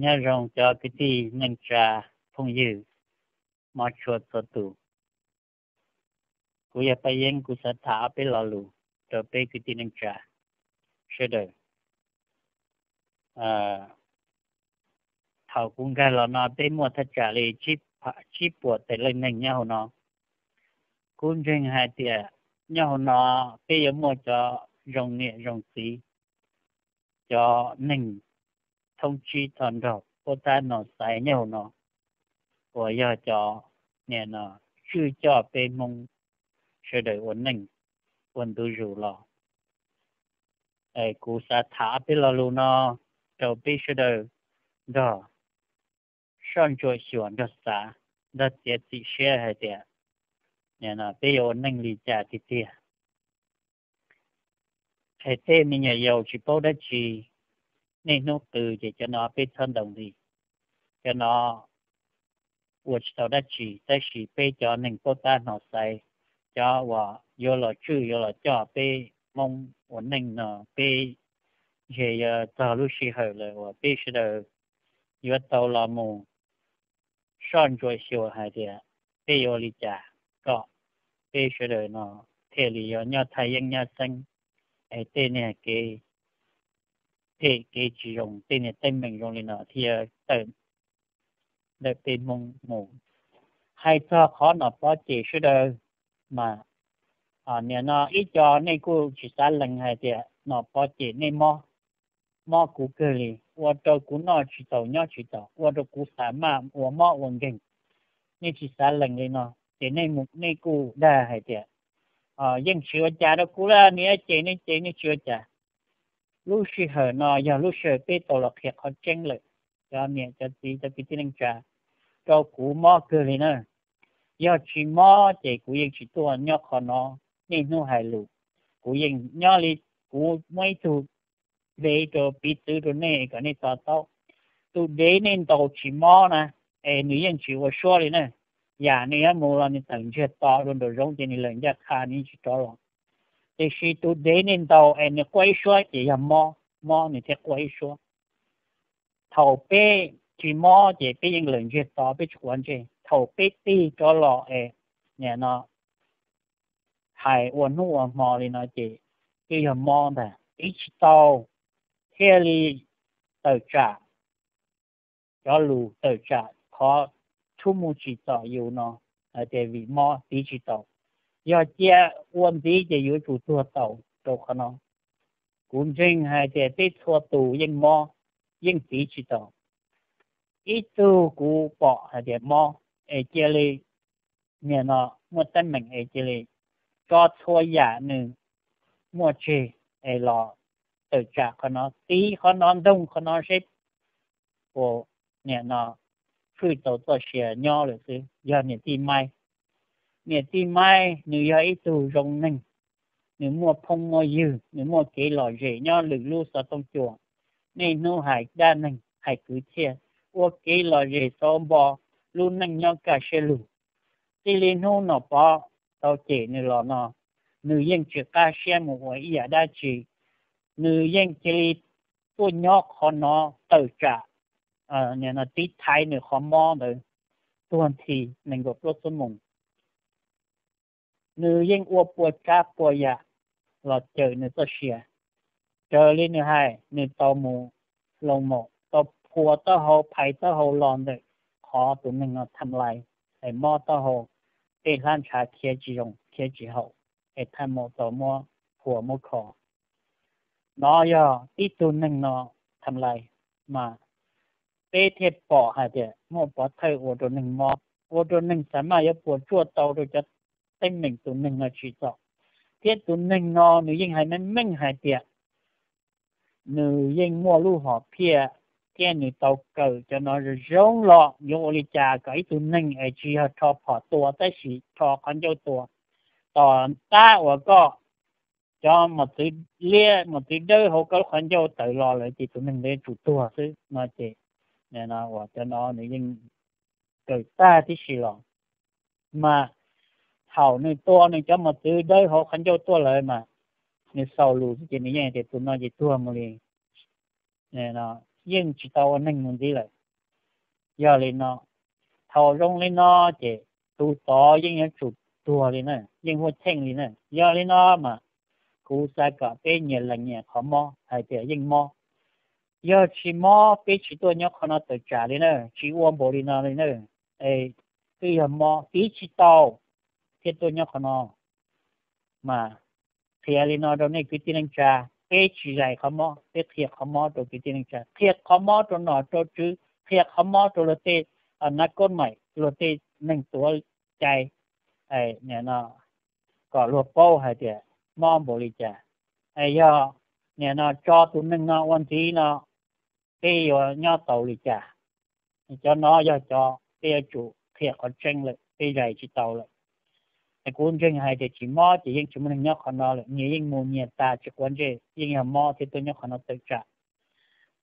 Nyob zoo cov kwv tij neej tsa, phooj ywg, hmov tshua txhua tus. Kuv yog Paj Yeeb, kuv xav tham ob peb lo lus rau peb kwv tij neej tsa sawv daws. Thaum kuv nkag los no peb muaj thaj tsam li tsib puas tawm leej neeg nyob hauv no. Kuv ntseeg hais tias nyob hauv no peb yuav muaj cov zoo niam zoo txiv, cov neeg thoob tsib tog nrog pab tab no xaiv nyob hauv no, uas yog cov niam no tswj coj peb Hmoob sawv daws ua neej ua ntu zus los. Kuv xav tham ob peb lo lus no rau peb sawv daws nrog soj ntsuam xyuas, nrog xav, nrog txiav txim siab hais tias peb yuav ua neej li cas tiag tiag. Es tej me nyuam yaus tsis paub dab tsi, niaj hnub qw ces cov no peb txhob ntaus nqi, cov no ua tsis tau dab tsi. Tab sis peb cov neeg pab tab no xaiv, cov uas yuav los tswj yuav los coj peb Hmoob ua neej no, peb ntshe yuav txog lub sij hawm lawm uas peb sawv daws yuav tau los mus soj ntsuam xyuas hais tias peb yuav ua li cas kom peb sawv daws no thiaj li yuav nyob thaj yeeb nyab xeeb, es tej niag kev phem kev tsis zoo, tej niag teeb meem zoo li no thiaj tawm ntawm peb Hmoob mus. Hais txog qhov Nom Pov cem sawv daws mas, nim no ib co nej kuj tsis xav lees hais tias Nom Pov cem nej mob, mob kuv kawg li, ua rau kuv noj tsis taus nyob tsis taus, ua rau kuv xa maj ua mob ua nkeeg. Nej tsis xav lees li no ces nej mus nej kuj dag hais tias yeej tsis ua cas rau kuv lawm, nws yuav cem nej ces nej tsis ua cas. Lub sij hawm no yog lub sij hawm peb tau los qhia qhov tseeb lawm, cov niam cov txiv cov kwv tij neej tsa, rau kuv mob kawg li na. Yog tsis mob ces kuv yeej tsis tuaj nyob qhov no, niaj hnub hais lus. Kuv yeej nyob li, kuv muab ib tug dev rau piv txwv rau nej kom nej to taub. Tus dev nej ntaus tsis mob na, es nws yeej tsis ua suab li na. Yam nws yuav mus los nws tawm ntsiag to dua nraum zoov ces nws lawm ncaj qha nws yeej tsis rov los. Tiam sis tus dev nej ntaus es nws quaj ib suab ces yog mob, mob nws thiaj quaj ib suab. Thaum peb tsis mob ces peb yeej lawm ntsiag to peb tsis quav ntsej. Thaum peb tig rov los es nim no hais ua hnub ua hmo li no ces twb yog mob ntag, tiv tsis tau. Thiaj li tawm tsam, cov lus tawm tsam qhov tshub mus tsim txom yus no hais tias vim mob tiv tsis tau. Yog cia ua ntxiv ces yuav tsum tuag tau rau qhov no. Kuv ntseeg hais tias peb txhua tus yeej mob, yeej tiv tsis tau. Ib tug kuv pom hais tias mob es cia li, nim no muaj teeb meem es cia li tso txhua yam nws muaj tseg es los tawm tsam qhov no, tiv qhov no, ntoog qhov no seb puas, nim no hwj tau txoj sia nyob lawm xwb, yog niam tij Maiv. Niam tij Maiv nws yog ib tug zoo neeg, nws muaj phooj muaj ywg, nws muaj kev lom zem nyob lwm lub xov tooj cua. Niaj hnub hais dab neeg hais kwv txhiaj, ua kev lom zem xav npo lub neej nyob kaj siab lug. Txij li hnub Nom Pov tau cem nws los no, nws yeej tsis qab siab mus ua ib yam dab tsi. Nws yeej cia li tuaj nyob qhov no tawm tsam, nim no tiv thaiv nws qhov mob ntawd tuag nthi nees nkaum plaub xuab moos. Nws yeej ua puas tsav puas yam los cawm nws txoj sia. Raws li nws hais, nws tau mus loo maum, tau phua taub hau, phais taub hau los ntawm qhov tus neeg no tham lais, es mob taub hau, tej hlab ntshav khiav tsis zoo khiav tsis haum, es tham maum tau muab phua muab kho. No yog tib tug neeg no tham lais, mas peb thiaj pom hais tias muaj pov thawj ua rau neeg mob, ua rau neeg xav maj yuav puas tsuaj tau rau cov teeb meem tus neeg no tsim txom. Thiab tus neeg no nws yeej hais meej meej hais tias nws yeej muaj lub hom phiaj thiab nws tau kawm cov no zoo zoo los yuav ua li cas kom ib tug neeg es tsis yog rho phom tua tab sis rho qhov ncauj tua. Tom qab uas koj cov mos txwv liab mos txwv dawb hauv koj lub qhov ncauj tawm los lawm ces tus neeg ntawd yuav tsum tuag xwb no ces, uas cov no nws yeej kawm tag tib si los. Mas thaum nws tua nws cov mos txwv dawb hauv qhov ncauj tuaj lawm mas nws xaus lus xwb ces nws yeej tias tus no ces tuag mus li. yeej tsis tau ua neeg mus ntxiv lawm. Yog li no, thaum zoo li no ces tus tod yeej yuav tsum tuag li na, yeej huaj cheej li na. Yog li no mas kuv xav kom peb nyias lees nyias qhov mob hais tias yeej mob. Yog tsis mob peb tsis tuaj nyob qhov no tawm tsam li na, tsis ua npaum li no li na. Es twb yog mob tiv tsis tau thiaj tuaj nyob qhov no. Mas qhia li no rau nej kwv tij neej tsa, peb tsis zais qhov mob, peb qhia qhov mob rau kwv tij neej tsa, qhia qhov mob rau nom rau tswv, qhia qhov mob rau luag tej nab kob maim, luag tej neeg tuav cai, kom luag paub hais tias mob npaum li cas. Yog nim no tso tus neeg no ua ntxiv no, peb yuav nyob tau li cas? Cov no yog cov peb yuav tsum qhia qhov tseeb lawm, peb zais tsis tau lawm. Es kuv ntseeg hais tias tsis mob ces yeej tsis muaj neeg nyob qhov no lawm, nyias yeej mus nyias tas tsis quav ntsej, yeej yog mob thiaj tuaj nyob qhov no tawm tsam.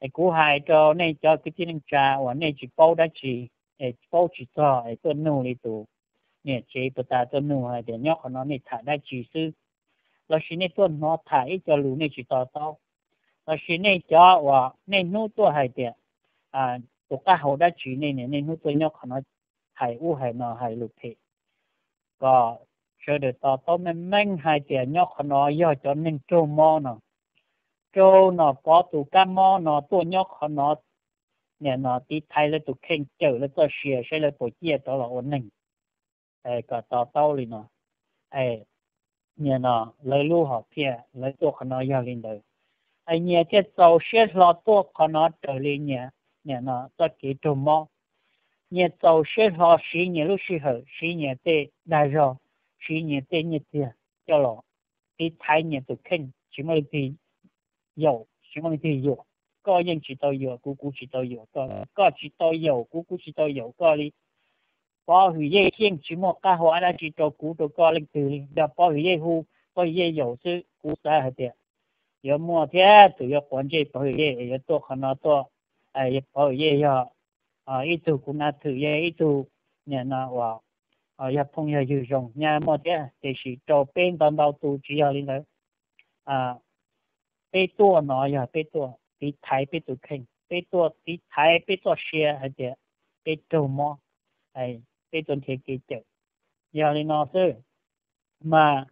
Es kuv hais rau nej cov kwv tij neej tsa uas nej tsis paub dab tsi, es paub tsis txog es tuaj nug li tus niam tsev puag ta tuaj nug hais tias nyob qhov no nej tham dab tsi xwb, lossis nej tuaj hnov tham ib co lus nej tsis to taub, lossis nej cov uas nej hnub tuaj hais tias tus qab hau dab tsi nej niaj hnub tuaj nyob qhov no hais ub hais no hais lus phem, kom sawv daws to taub meej meej hais tias nyob qhov no yog cov neeg raug mob no, raug Nom Pov tus kab mob no tuaj nyob qhov no, nim no tiv thaiv lawv tus kheej, cawm lawv txoj sia saib lawv puas ciaj rov los ua neeg. Kom to taub li no, nim no lawv lub hom phiaj lawv tuaj qhov no yog li ntawd. Nyias thiaj txaus siab hlo tuaj qhov no raws li nyias nim no txoj kev raug mob. Nyias txaus siab hlo siv nyias lub sij hawm, siv nyias tej dag zog, siv nyias tej nyiaj txiag coj los tiv thaiv nyias tus kheej, tsis muaj leej twg yaum, tsis muaj leej twg yuam. Koj yeej tsis tau yuam kuv, kuv tsis tau yuam koj, koj tsis tau yaum kuv, kuv tsis tau yaum koj li. Pov Hwm Yej yeej tsis muaj qab hau dab tsi rau kuv rau koj leej twg li, yog Pov Hwm Yej hu, Pov Hwm Yej yaum xwb. Kuv xav hais tias yuav muaj thiab tus yuav quav ntsej Pov Hwm Yej yuav tuaj qhov no tuaj. Pov Hwm Yej yog ib tug kuv nav thwm, yog ib tug nim no uas yog phooj yog ywg zoo, nyaj muaj thiab, tiam sis rau peb ntau ntau tus tsis yog li ntawd. Peb tuaj no yog peb tuaj tiv thaiv peb tus kheej, peb tuaj tiv thaiv peb txoj sia hais tias peb raug mob, peb tuaj nrhiav kev cawm. Yog li no xwb, mas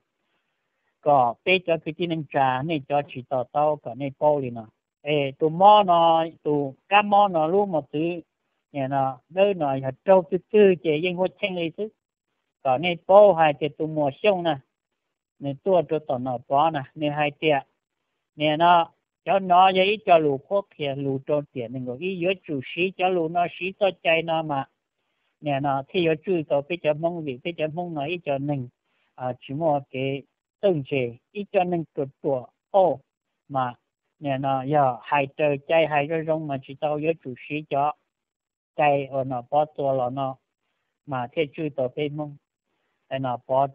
kom peb cov kwv tij neej tsa nej cov tsis to taub kom nej paub li no. Es tus mob no, tus kab mob no lub mos txwv nim no dawb no yog raug twg twg ces yeej huaj cheej li xwb. Kom nej paub hais tias tus Muas Xyooj na, nws tuaj rau tom Nom Pov na, nws hais tias nim no cov no yog ib co lus qhuab qhia lus rau tiam nees nkaum ib, yuav tsum siv cov lus no, siv txoj cai no mas nim no thiaj yuav tswj tau peb cov Hmoob, vim peb cov Hmoob no ib co neeg tsis muaj kev txawj ntse, ib co neeg ruam ruam qauj, mas nim no yog hais raws cai hais zoo zoo mas tsis tau, yuav tsum siv cov cai uas Nom Pov txuas los no mas thiaj tswj tau peb Hmoob. Nom Pov,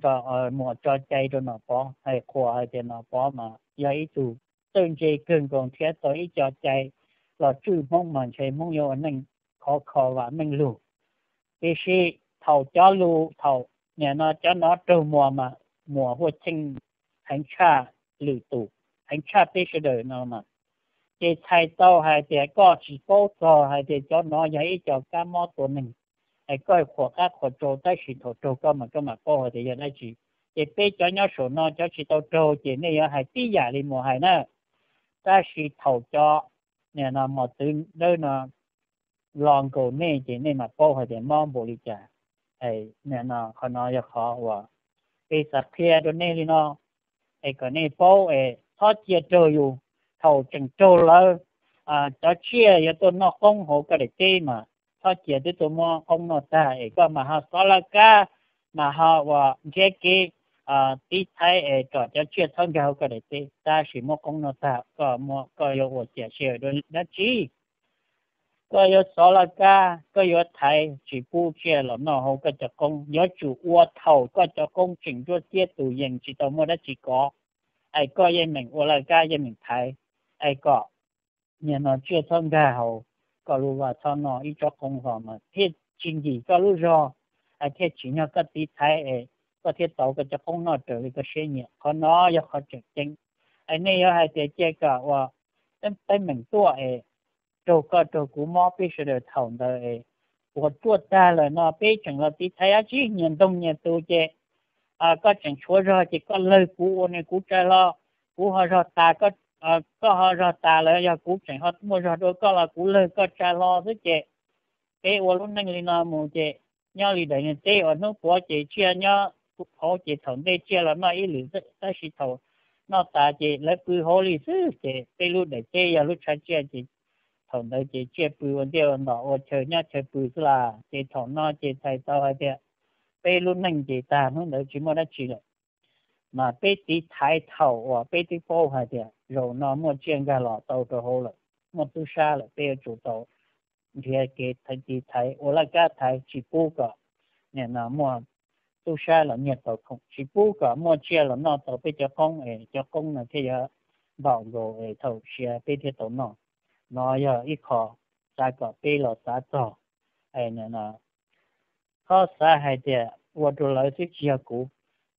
Muas tso cai rau Nom Pov, hais qhuas hais tias Nom Pov mas yog ib tug txawj ntse kawg nkaus, nrhiav tau ib co cai los tswj Hmoob mas ntshe Hmoob yuav ua neej khov kho vam meej lug. Tiam sis thaum cov lus, thaum nim no cov no raug Muas mas Muas huaj cheej heev tshaj lwm tus, heev tshaj peb sawv daws no mas, ces txhais tau hais tias koj tsis paub txog hais tias cov no yog ib co kab mob tua neeg. Es koj qhuas qab qhuas rau, tab sis thaum raug koj mas koj mam paub hais tias yog dab tsi. Ces peb cov nyob saum no cov tsis tau raug ces nej yuav hais tib yam li Muas hais na. Tab sis thaum cov nim no mos txwv dawb no los nkaum nej ces nej mam paub hais tias mob npaum li cas. Nim no qhov no yog qhov uas peb xav qhia rau nej li no, es kom nej paub es txhob cia raug yus. Thaum tseem raug lawv cov tsiaj yuav tuaj noj qoob hauv koj daim teb mas txhob cia, twb tuaj muab qoob noj tag es koj mam ho xov laj kab, mam ho uas nrhiav kev tiv thaiv es kom cov tsiaj txhob nkag hauv koj daim teb, tab sis muab qoob noj tag koj, koj yuav ua ciam sia dab tsi? Koj yuav xov laj kab, koj yuav thaiv tsis pub tsiaj los noj hauv koj cov qoob. Yuav tsum ua thaum koj cov qoob tseem nruab xiab tus yees tsis tau muaj dab tsi kov, es koj yeej meem ua laj kab yeej meem thaiv, es kom nim no tsiaj txhob nkag hauv koj lub vaj, txhob noj ib tsob qoob los mas thiaj tsis nkim koj lub zog, es thiaj tsim nyog koj tiv thaiv es koj thiaj tau koj cov qoob noj raws li koj siab nyiam. Qhov no yog qhov tseem ceeb. Es nej yuav hais tias cia kom uas teeb meem tuaj es raug koj raug kuv mob peb sawv daws thaum ntawd es ua ruaj tag lawm no peb tseem los tiv thaiv dab tsi, nyias ntoo nyias tus ces koj tseem tshuav zog ces koj lawg kuv ua nws kuv tsa hlo, kuv ho zog tas, koj ho zog tas lawm, yog kuv tseem ho muaj zog dua koj los kuv lawg koj tsa hlo xwb ces peb ua lub neej li no mus ces nyob li daim niag teb uas hnub puav ces tsiaj nyob hauv ces thaum ntej tsiaj los noj ib lwm, tab sis thaum noj tas ces lawv pw hauv li xwb ces peb lub daim teb yog lub tshav tsiaj ces thaum ntawd ces tsiaj pw ua ntej ua ntom ua chaw nyob chaw pw xwb las. Ces thaum no ces txhais tau hais tias peb lub neej ces tag hnub ntawd tsis muaj dab tsi lawm. Mas peb tiv thaiv thaum uas peb twb paub hais tias zaum no muaj tsiaj nkag los tau rau hauv lawm, muaj tub sab lawm, peb yuav tsum tau nrhiav kev tiv thaiv ua laj kab thaiv tsis pub kom nim no muaj tub sab los nyiag tau khoom, tsis pub kom muaj tsiaj los noj tau peb cov qoob es cov qoob no thiaj yuav npaum nkaus es thaum siav peb thiaj tau noj. No yog ib qho xav kom peb los xav txog, txhob xav hais tias ua rau lawv xwb tsis yog kuv,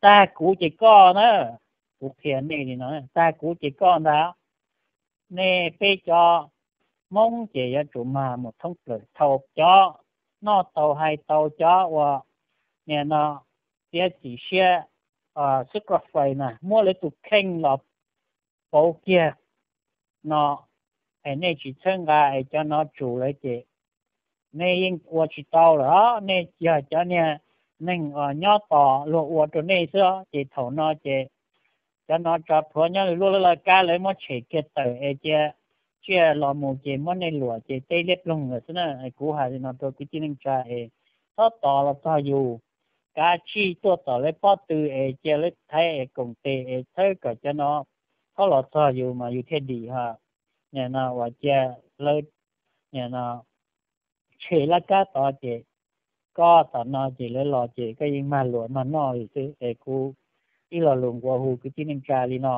tag kuv ces koj na, kuv qhia nej li no, tag kuv ces koj ntag. Nej peb cov Hmoob ces yuav tsum mag mus thoob plaws, thaum cov noj tau hais tau cov uas nim no txiav txim siab, sacrifice na, muab lawv tus kheej los pauv kiag no es nej tsis txhawb nqa es cov no tsum lawm ces nej yeej ua tsis tau lawm. Nej yog cov niag neeg uas nyob tos luag ua rau nej xwb ces thaum no ces cov no tso plhuav nyob li lub laj kab lawv muab tshem kiag tawm es cia tsiaj los mus ces muab nej luam ces teb liab ploog lawm xwb na. Kuv hais li no rau kwv tij neej tsa es txhob tos los txog yus, kav tsij tuaj tom lawv pob tw es cia lawv thaiv es koom tes es txhawb kom cov no txhob los txog yus mas yus thiaj dim ho. Nim no uas cia lawv nim no tshem laj kab tod ces koj tom no ces lawv los ces koj yeej mag luam mag noj li xwb es kuv ib lo lus nquas hu kwv tij neej tsa li no.